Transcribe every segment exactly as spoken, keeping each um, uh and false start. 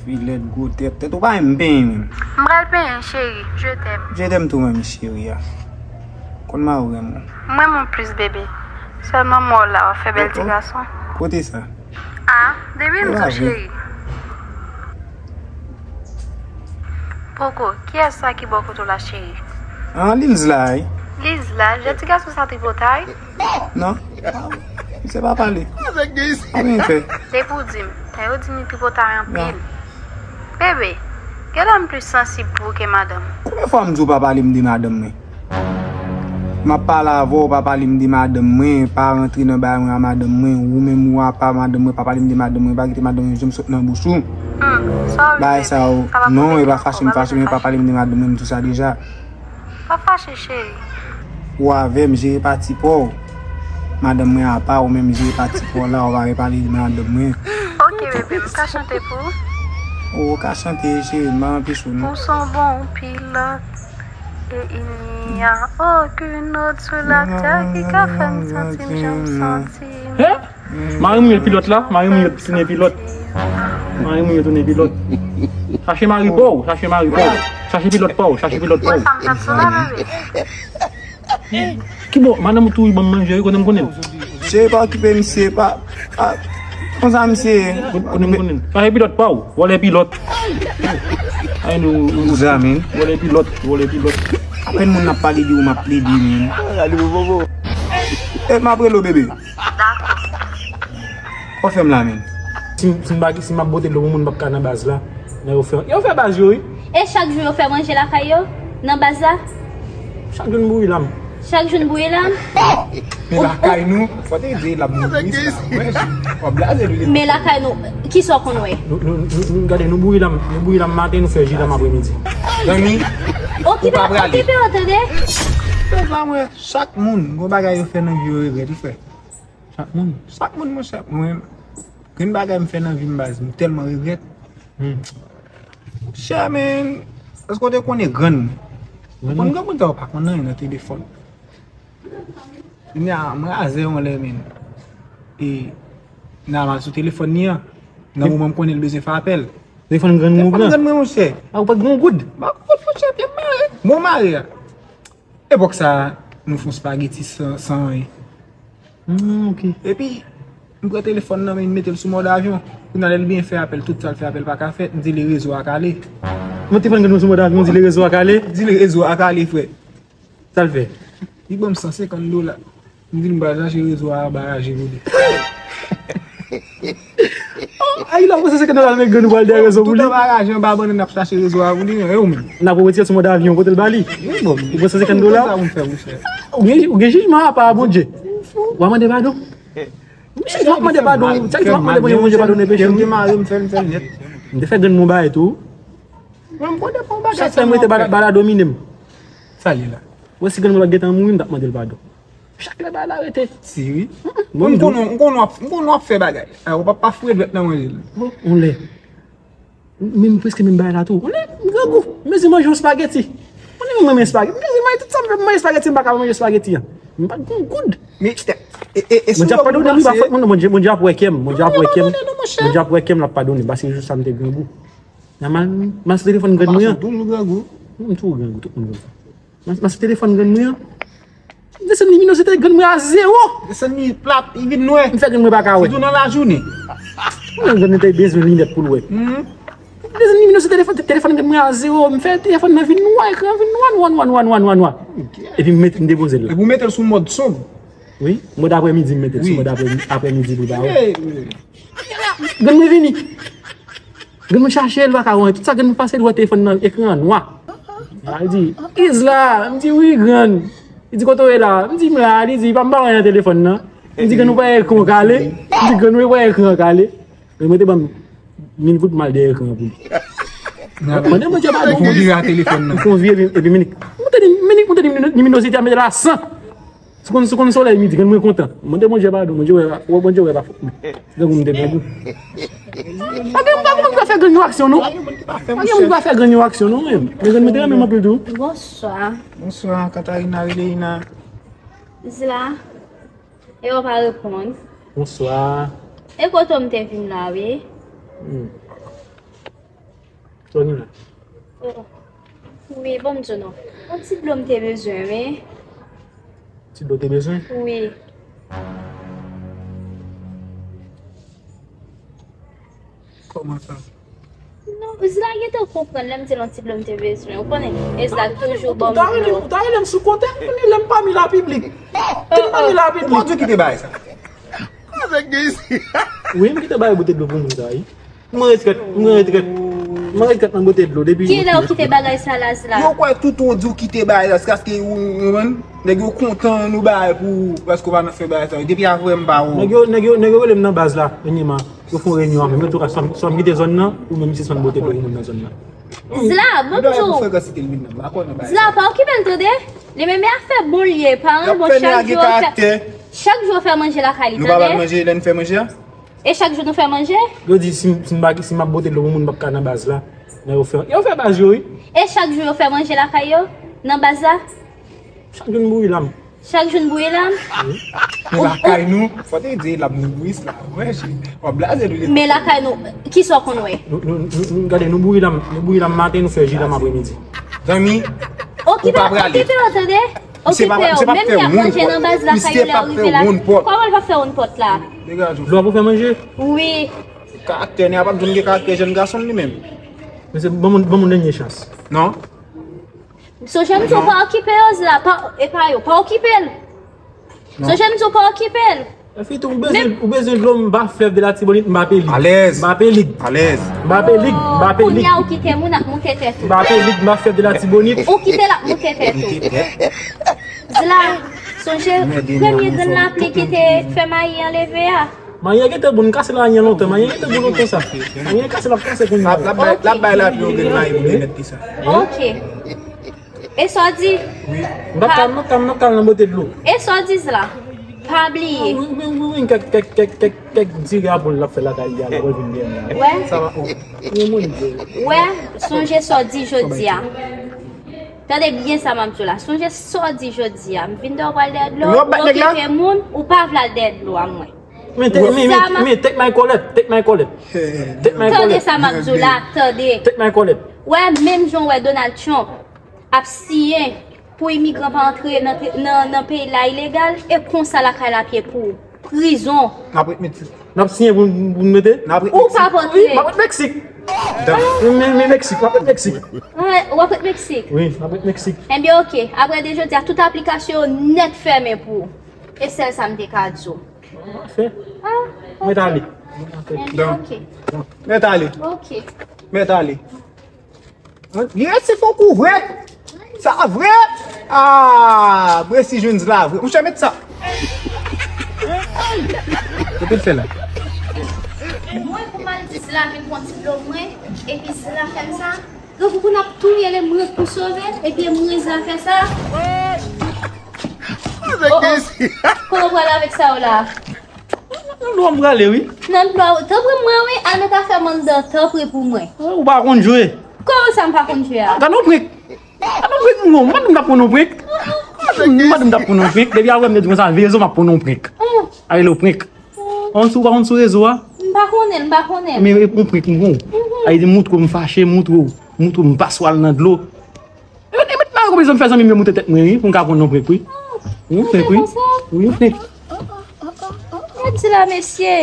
Fi lèd, gwo tèt. Tèt ou pa menm penyen menm. M pral penyen, cheri. Je t'aime. Je t'aime tou menm, cheri a. Konn mari w renmen w. M renmen w plis, bebe. Sèlman mò w la, w ap fè bèl ti gason. Kote sa? Ah, depi m di w, cheri. Poko, kiyès sa ki bò kote w la, cheri? Ah, Lil Zla, wi. Lil Zla, jan ti gason sa tripotay? Non. Se pa pale. Anyen fè. Depi w di m, lè yo di m li tripotay anpil. Bebe, genlè m plis sansib pou ou ke madanm. Konbyen fwa m di w pa pale m de madanm mwen? M ap pale avè w, pa pale m de madanm mwen, pa rantre nan bagay mwen a madanm mwen, ou menm ou apa madanm mwen, pa pale m de madanm mwen, pa kite madanm mwen janm sot nan bouch ou. Hmm, sa w vle, bebe. Bagay sa yo, non, e pa fache m fache, men pa pale m de madanm mwen, m di w sa deja. Pa fache, cheri. Ou avè m, jere pati pa w. Madanm mwen apa, ou menm jere pati pa w la, ou pa repale de madanm mwen. Ok, bebe, m ka chante pou ou? Ou ka chante, cheri, m pa anpeche w, non. Ou se yon bon pilòt, et il n'y a aucune autre sur la terre ki ka fè m santi m jan m santi m. Mari m ye pilòt la, mari m ye tounen pilòt. Mari m ye tounen pilòt. Chache mari pa w, chache mari pa w. Chache pilòt pa w, chache pilòt pa w. Ki bò, madanm ou tou wi, ban m manje wi, kote m konnen l? Cheri, pa okipe misye, pa, pa, konsa misye ye. Kote m konnen l? Chache pilòt pa w, vòlè pilòt. Ay nou, vòlè pilòt, vòlè pilòt. Apèn moun ap pale de ou, m ap plede, men. E, m ap rele w, bebe. Dakò. Ou fè m la menm. Si, si m pa, si m ap bote dlo pou moun, m p ap ka nan baz la. Nan yo fè, yo fè baz yo, wi. E chak jou yo fè manje lakay yo? Nan baz la? Chak jou n bouyi lam. Chak jou n bouyi lam? Men lakay nou, fò te di l ap bouyi sa. Wè, w ap blaze nou. Men lakay nou, kisa w konn wè? Nou, nou, nou, nou, gade, nou bouyi lam, nou bouyi lam maten, nou fè ji lam apremidi. Zanmi, ou pa prale. Okipe w, tande? Chak moun, gon bagay yo fè nan vi yo regrèt, wi frè. Chak moun. Chak moun, monchè. Mwen menm, gen bagay m fè nan vi m, baz, m tèlman regrèt. Hmm. Chè, men, èske w te konnen grann? Ou konn granmoun sa yo pa konn anyen nan telefòn. Kounye a, m razè yon lè, men. E, n al sou telefòn li an. Nan moman m konnen l bezwen fè apèl. Telefòn grann mwen, monchè. A, ou pa t gen yon goud? M pa t gen yon goud, monchè, pye m mare. Mwen mare a. Epòk sa a, nou fè yon spageti san, san anyen. Hmm, ok. Epi, m pran telefòn nan men, m mete l sou mòd avyon. Kounye a lè l byen fè apèl, tout sa l fè apèl pa ka fèt, m di li rezo a kale. Mwen te fè l sou mòd avyon, m di li rezo a kale. M di li rezo a kale, frè. Sa l fè? Li ban m san senkant dola. M di l m pral chache rezo a anba raje pou li. Oh, ay la, ou panse se ke nou al met grann ou pral dèyè rezo pou li? Tout anba raje, anba bannann, n ap chache rezo a pou li, e ou menm? N ap retire sou mòd avyon, pote l ba li? Wi, bon. Ou pran san senkant dola? Ou gen, ou gen jijman apa a Bondye. W a mande padon? Chak jou w ap mande padon, chak jou w ap mande Bondye, Bondye padone peche w. M te mare, m fè l, m fè l nèt. M te fè grann mwen bagay tou. Mwen, m konn fè yon bagay. Chak lè m rete, bala domine m. Sa l ye la? Mwen, si grann mwen pa t gentan mouri, m t ap mande l padon. Chak lè bagay la rete. Si wi. Mwen, m konnen, m konnen w ap, m konnen w ap fè bagay. A, ou p ap pa foure dwèt nan manje l. Bon, yon lè. Menm, prèske menm bagay la tou. Yon lè, m grangou. M bezwen manje yon spageti. Yon lè, m renmen spageti. M bezwen manje tout sa, m manje spageti, m pa ka manje spageti an. M pa t gen yon goud. Men, e, e, e, Bondye ap padone m, pa fòt mwen, non, Bondye, Bondye ap wè kè m, Bondye ap wè kè m. Bondye ap wè kè m, l ap padone m, paske jou sa m te grangou. Nan mal, mal sou telefòn grann mwen an. Tout moun grangou. M toujou grangou, tout moun grangou. Mas, mas telefòn grann mwen an. M desann li minosite, grann mwen a zewo. Desann li plat, li vin nwè. M fè grann mwen pa ka wè. Sitou nan lajounen. Mwen grann mwen te bezwen linèt pou l wè. M desann li minosite, telefòn, telefòn grann mwen a zewo. M fè telefòn nan vin nwè, ekran an vin nwè, nwè, nwè. Epi m met, m depoze l la. Epi w mete l sou mòd sonb. Wi, mòd aprèmidi m mete l, sou mòd aprè, aprèmidi pou l pa wè. Grann mwen vini. Grann mwen chache l, pa ka wè. Tout sa grann mwen pase, l wè telefòn nan, ekran an nwa. Li di, Isla, m di, wi, grann. Li di, kote w ye la? M di, m la. Li di, pa m pa wè nan telefòn nan. M di, grann, ou pa wè ekran an kale? M di, grann, ou pa wè ekran an kale? Grann mwen te ban m mil goud, m al dèyè ekran an pou li. Mande Bondye padon. Ou fè yon vire a telefòn nan. Ou fè yon vire, epi, epi Minik. Ou tande Minik, ou tande Minik, Minik, Minik, Minik, Minik, Minik, Minik, Sou konn, sou konn solèy midi, grann mwen kontan. Mande Bondye padon, Bondye wè, Bondye wè pa fòt mwen. Grangou m te grangou. Pa gen moun pa fè grann yon aksyon, non. Pa gen moun pa fè grann yon aksyon, non, menm. Men grann mwen te renmen m anpil tou. Bonswa. Bonswa, Katarina, Rileina. Zla. E w pa reponn. Bonswa. E kote w m te vin la, wi? Hmm. Sa w gen la? Oh. Wi, ban m di w non. Yon ti dlo m te bezwen, wi. Ti dlo te bezwen? Wi. Kòman sa? Non, Zla gentan konprann lè m di l yon ti dlo m te bezwen. Ou konnen, e Zla toujou ban m dlo. Ou ta rele m sou kontèks, men lè m pami lapiblik. Lè m pami lapiblik. Ou di w kite bagay sa? Avèk gen isi. Wi, m kite bagay bote dlo pou moun sa, wi. Mwen regrèt, mwen regrèt. Mwen regrèt nan bote dlo depi. Kilè ou kite bagay sa la, Zla? Yo kwè toutan w di w kite bagay sa, jiskaske ou, ou konprann, nèg yo kontan nou bagay pou, paske w pa nan fè bagay sa. Depi avè m pa wè w. Nèg yo, nèg yo, nèg yo rele m nan baz la, dènyèman. Yo fè yon reyinyon avè m. Yo di w ka swa m, swa m kite zòn nan, ou menm sispann bote dlo pou moun nan zòn nan. Zla, ban m di w. Zla, pa okipe l tande. Li menm e afè bon l ye, pa anyen bon, chak jou yo fè, chak jou yo fè manje lakay li, tande. Nou pa pral manje lè n fè manje a? E chak jou nou fè manje? Yo di si, si m pa, si m ap bote dlo pou moun, m p ap ka nan baz la. Nan yo fè, yo fè baz yo, wi. E chak jou yo fè manje lakay yo, nan baz la? Chak jou n bouyi lam. Chak jou n bouyi lam? Wi. Men lakay nou, fò te di lam nou bouyi la. Wè, w ap blaze nou. Men lakay nou, kisa w konn wè? Nou, nou, nou, nou, gade, nou bouyi lam, nou bouyi lam maten, nou fè ji lam apremidi. Zanmi, ou pa prale. Okipe yo, tande. Okipe yo, menm y ap manje nan baz lakay yo lè yo rive la. Kòman l p ap fè woun pòt la? Dlo a pou fè manje? Wi. Karaktè nèg a p ap jwenn gen karaktè jèn gason li menm. Mesye, ban moun, ban moun dènye chans. Non. Sonje m di w pa okipe yo, Zla, pa, e pa yo, pa okipe l. Sonje m di w pa okipe l. Efi tou, ou bezwen, ou bezwen dlo, m pa flèv de Latibonit, m pa pelik. Alèz. M pa pelik. Alèz. M pa pelik, m pa pelik. Kounye a ou kite moun ap moute tèt ou. M pa pelik, m pa flèv de Latibonit. Ou kite l ap moute tèt ou. Zla, sonje premye grenn lapli ki te fè mayi an leve a. Mayi an gentan bon, kase mayi an lontan, mayi an gentan bon lontan sa. Mayi an kase, l ap kase kounye a. L ap, l ap bay, l ap bay lapli yon grenn mayi pou li mèt li sa. Ok. E sa w di? Wi. M p ap ka, m p ap ka, m p ap ka nan bote dlo. E sa w di, Zla? Pa bliye. Wi, wi, wi, wi, kèk, kèk, kèk, kèk, kèk diri a poul l ap fè lakay li a, l ap vin dèyè m la. Wè. Sa va, oh. Wi, mwen. Wè, sonje sa w di jodi a. Tande byen sa m ap di w la. Sonje sa w di jodi a. M vin dèyè w pral dèyè dlo, ou okipe moun, ou pa vle al dèyè dlo a mwen. Men take my Colette, take my Colette. Take my Colette. Tande sa m ap di w la, tande. Take my Colette. Wè, menm jan w wè Donald Trump ap siyen pou imigran pa antre nan, nan, nan peyi la ilegal, e konsa lakay la ap ye pou ou. Prizon. N ap ret Meksik. N ap siyen pou, pou n mete? N ap ret Meksik. Ou p ap antre. Wi, m ap ret Meksik. Men, men Meksik, m ap ret Meksik. Wè, w ap ret Meksik. Wi, m ap ret Meksik. Enben, ok. Apre de jodi a, tout aplikasyon yo nèt fèmen pou ou. E sèl sa m te ka di w. Pafè. Ah, mèt ale. Enben, ok. Mèt ale. Ok. Mèt ale. Li resi fon kou vre. Sa vre. Ah, Bresi jwenn Zla vre. Monchè, met sa. Kote l fè la? Mwen pou m al di Zla vin pran ti dlo mwen, epi Zla fè m sa. Donk ou konn ap touye l, e mwen pou sove l, epi e mwen Zla fè sa. Oh, oh. Kote w pral avèk sa yo la? Nan dlo a m prale, wi. Nan dlo a, tanpri mwen, wi. Al met afè m anndan, tanpri pou mwen. Ou pa konn jwe. Kòman sa m pa konn jwe a? Gade yon prank. Gade yon prank, non. M pa di m t ap pran yon prank. M pa di m t ap pran yon prank. Depi apre m te di konsa, veye zo m ap pran yon prank. A rele w prank. Ou konn sou, ou pa konn sou rezo a? M pa konnen, m pa konnen. Men e yon prank m pran. A di moutre w m fache, moutre w, moutre w m pa sou al nan dlo. E met, e met mari konbinezon m fè zanmi m yo moute tèt mwen, wi, pou m ka pran yon prank, wi. Wi, yon prank, wi. Wi, yon prank. Gad ti la, mesye.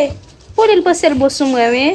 Pou li, l panse l bon sou mwen, wi.